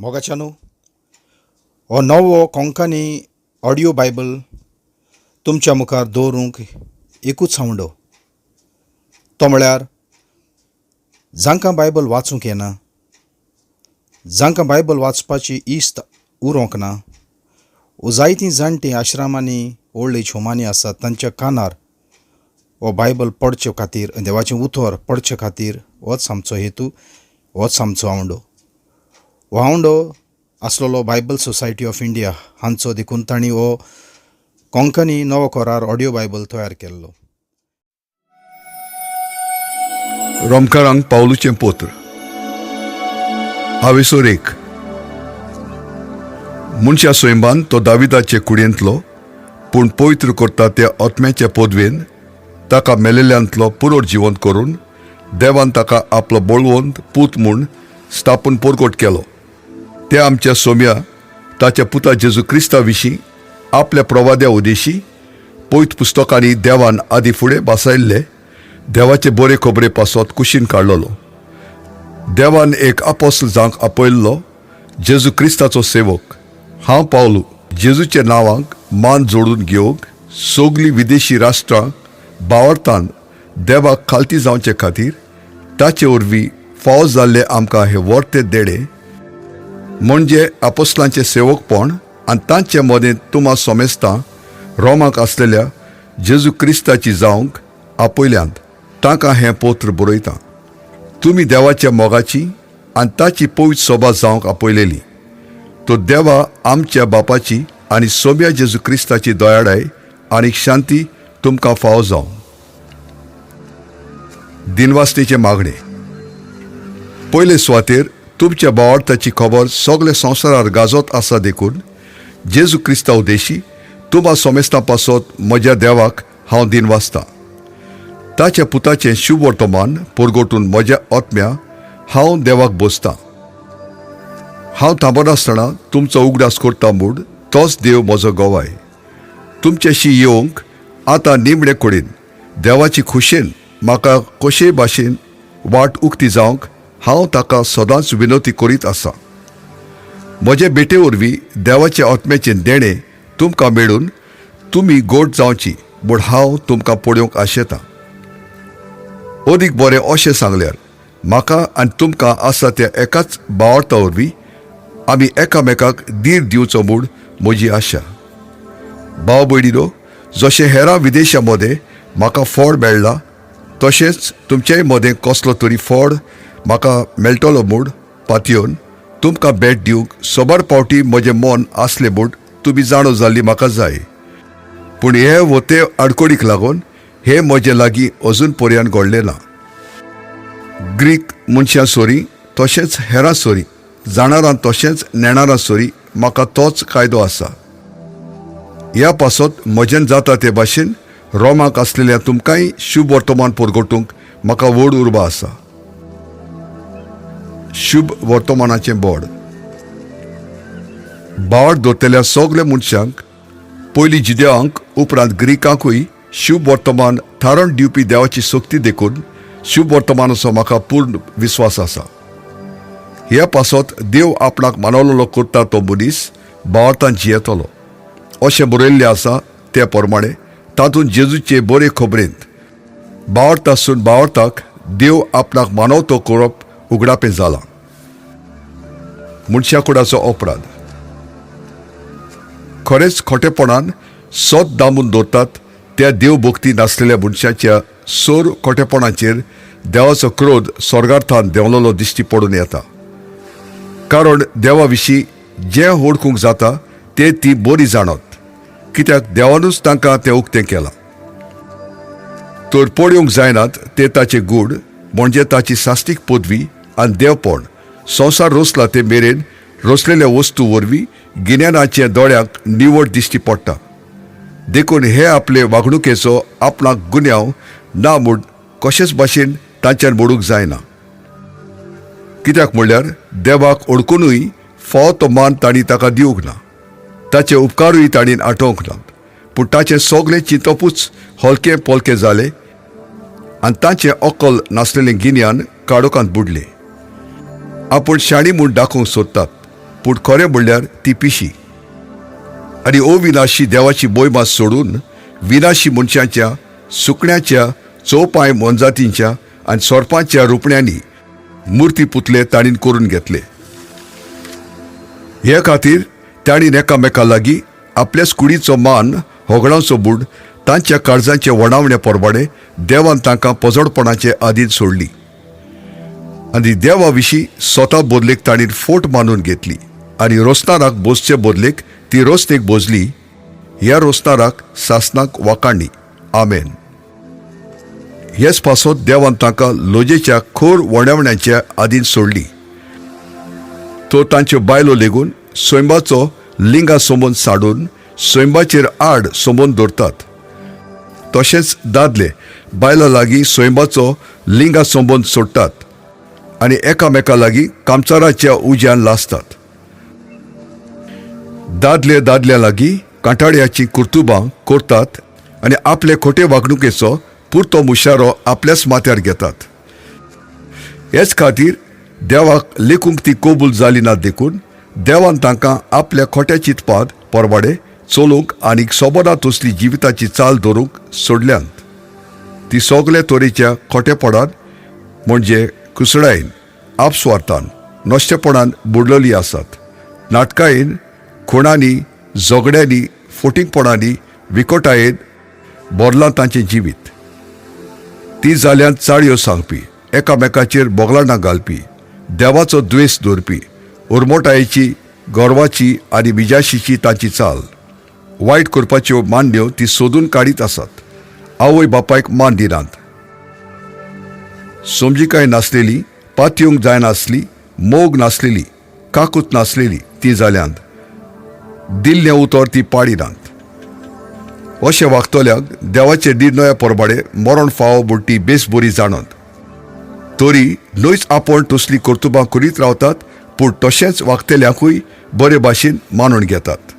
मोगाच्यानो, हो नवो Konkani audio Bible तुमच्या मुखार दवरूंक एकूच आवंडो, तो म्हळ्यार जांकां बायबल वाचूंक येना, जांकां बायबल वाचपाची इस्त उरोंक ना वो जायतीं जाणटीं आश्रमांनी, ओल्ड एज होमांनी आसात, तांच्या कानार हो बायबल पडचे खातीर, देवाचें उतर पडचे खातीर. होच आमचो हेतू, होच आमचो आवंडो. हो आवंडो आसलेलो बायबल सोसायटी ऑफ इंडिया हांचो, देखून तांणी हो कोंकणी नवो करार ऑडियो बायबल तयार केल्लो. रोमकारांक पावलूचें पत्र, हावेसोर एक. मनशा स्वयंबान तो दाविदाचे कुडयेंतलो, पूण पवित्र करता त्या आत्म्याच्या पदवेन ताका मेलेल्यांतलो पुनर्जिवंत करून देवान ताका आपलो बळवंत पूत म्हूण स्थापन परगट केलो. त्या आमच्या सोम्या ताच्या पुता जेजू क्रिस्ता विशीं आपल्या प्रवाद्या उदेशी पवित्र पुस्तकांनी देवान आदी फुडें भासायल्ले देवाचे बरे खबरे पासत कुशीन काडलेलो. देवान एक आपोस्ल जावंक आपयल्लो जेजू क्रिस्ताचो सेवक हांव पावलू, जेजूच्या नांवाक मान जोडून घेवंक सगलीं विदेशी राष्ट्रां बावरतान देवाक खालती जावचे खातीर ताचे वरवीं फावो जाल्ले आमकां हे वर्ते देडे, म्हणजे आपोस्लांचें सेवकपण आनी तांचे मदें तुमा सोमेस्तां रोमाक आसलेल्या जेजू क्रिस्ताची जावंक आपयल्यांत तांकां हें पत्र बरयता. तुमी देवाच्या मोगाची आनी ताची पवित्र सोबा जावंक आपयलेली. तो देवा आमच्या बापाची आनी सोम्या जेजू क्रिस्ताची दयाळाय आनी शांती तुमकां फावो जावं. दिनवासतेचें मागणें. पयले सुवातेर तुमच्या भावार्थाची खबर सगळे संवसारार गाजत आसा, देखून जेजू क्रिस्ता उद्देशी तुमा सोमेस्तां पासत म्हज्या देवाक हांव दिनवासतां. ताच्या पुताचें शुभ वर्तमान परगटून म्हज्या आत्म्या हांव देवाक बसतां. हांव थांबनासतना तुमचो उगडास करता म्हूण तोच देव म्हजो गवाय. तुमच्याशी येवंक आतां निमणे कडेन देवाची खुशेन म्हाका कशेय भाशेन वाट उक्ती जावंक हांव ताका सदांच विनवती करीत आसा. म्हजे भेटे वरवीं देवाच्या आत्म्याचें देणें तुमकां मेळून तुमी गोड जावची म्हूण हांव तुमकां पळोवंक आशेतां. अदीक बरें अशें सांगल्यार म्हाका आनी तुमकां आसा त्या एकाच भावार्था वरवीं आमी एकामेकाक धीर दिवचो म्हूण म्हजी आशा. भाव भयणीनो, जशें हेरां विदेशां मदें म्हाका फळ मेळ्ळा, तशेंच तुमचेय मदें कसलो तरी फळ म्हाका मेळटलो म्हूण पातयेवन तुमकां भेट दिवंक सोबार पावटी म्हजें मन आसलें म्हूण तुमी जाणो जाल्ली म्हाका जाय. पूण हे वो ते आडकोडीक लागून हे म्हजे लागीं अजून पर्यंत घडलें ना. ग्रीक मनशां सोरी तशेंच हेरां सोरी, जाणारां तशेंच नेणारां सोरी म्हाका तोच कायदो आसा. ह्या पासत म्हज्यान जाता ते भाशेन रोमाक आसलेल्या तुमकांय शुभ वर्तमान परगटूंक म्हाका व्हड उर्बा आसा. शुभ वर्तमानाचें बोर्ड. बावट दवरतल्या सगल्या मनशांक, पयलीं जिद्यांक, उपरांत ग्रीकांकूय शुभ वर्तमान थारण दिवपी देवाची सक्ती देखून शुभ वर्तमानाचो म्हाका पूर्ण विस्वास आसा. ह्या पासत देव आपणाक मानवलेलो करता तो मनीस भावार्थान जियेतलो अशें बरयल्लें आसा. ते प्रमाणे तातूंत जेजूचे बरे खबरेंत भावार्थासून भावार्थाक देव आपणाक मानवतो करप उगडापें जालां. मनशा कुडाचो अपराध. खरेंच खोटेपणान सत दामून दवरतात त्या देवभक्ती नासलेल्या मनशाच्या सोर खोटेपणाचेर देवाचो क्रोध स्वर्गार्थान देंवलेलो दिश्टी पडून येता. कारण देवा विशीं जें वळखूंक जाता तें ती बरी जाणत, कित्याक देवानूच तांकां तें उक्तें केलां. तर पळोवंक जायनात ते ताचे गूड, म्हणजे ताची सास्टीक पदवी आनी देवपण, संवसार रचला ते मेरेन रचलेल्या वस्तू वरवीं गिन्यानाचे दोळ्यांक निवड दिश्टी पडटा. देखून हे आपले वागणुकेचो आपणाक गुन्यांव ना म्हूण कशेच भाशेन तांच्यान मोडूंक जायना. कित्याक म्हणल्यार देवाक ओळखुनूय फावो तो मान तांणी ताका दिवंक ना, ताचे उपकारूय तांणी आठोवंक ना. पूण ताचें सगळें चिंतपूच हलकें पोलकें जालें आनी तांचें अकल नासलेलें गिन्यान काडोकांत बुडलें. आपूण शाणी म्हूण दाखोवंक सोदतात पूण खरें म्हणल्यार ती पिशी. आनी अविनाशी देवाची मोहिमा सोडून विनाशी मनशांच्या, सुकण्याच्या, चौपाय मोनजातींच्या आनी सोरपांच्या रुपण्यांनी मुर्ती पुतले ताणीन करून घेतले. हे खातीर ताणीन एकामेका लागीं आपल्याच कुडीचो मान होगडावचो बूड तांच्या काळजांचे वणावणे पोरबाडे देवान तांकां पजडपणाचे आदीन सोडली आनी देवा विशीं स्वता बदलेक ताणीन फोट मानून घेतली आनी रोसनाराक बोसचे बदलेक ती रोसनेक बोजली. ह्या रोसनाराक सासनाक वाकांडी. आमेन. हेच पासत देवान तांकां लोजेच्या खोर वणावण्याच्या आदीन सोडली. तो तांच्यो बायलो लेगून सैंबाचो लिंगा सोमोन साडून सैंबाचेर आड सोमोन दवरतात. तशेंच दादले बायलां लागीं सैंबाचो लिंगा संबंद सोडटात आनी एकामेका लागीं कामचाराच्या उज्यान लासतात. दादले दादल्या लागीं कांटाळयाचीं कर्तुबां करतात आनी आपले खोटे वागणुकेचो पुरतो मुशारो आपल्याच माथ्यार घेतात. हेच खातीर देवाक लेखूंक ती कबूल जाली ना, देखून देवान तांकां आपल्या खोट्या चिंतपांत पोरवाडे चलोवंक आनी सोबना तसली जिविताची चाल दवरूंक सोडल्यांत. ती सगळे तरेच्या खोटेपणान, म्हणजे कुसडायेन, आपस्वार्थान, नश्टेपणान बुडलेली आसात. नाटकायेन, खुणांनी, झगड्यांनी, फोटिंगपणांनी, विकोटायेन भरलां तांचें जिवीत. ती जाल्यान चाळयो सांगपी, एकामेकाचेर बोगलांडां घालपी, देवाचो द्वेस दवरपी, उरमोटायेची, गर्वाची आनी विजाशीची तांची चाल. वायट करपाच्यो मांडण्यो ती सोदून काडीत आसात. आवय बापायक मान दिनात. समजिकाय नासलेली, पातयेवंक जायनासली, मोग नासलेली, काकूत नासलेली ती जाल्यांत. दिल्लें उतर ती पाडिनात. अशें वागतल्याक देवाचे निर्णया परबाडे मरण फावो म्हूण ती बेस बरी जाणत. तरी न्हयच आपूण तसलीं कर्तुबां करीत रावतात, पूण तशेंच वागतल्यांकूय बरे भाशेन मानून घेतात.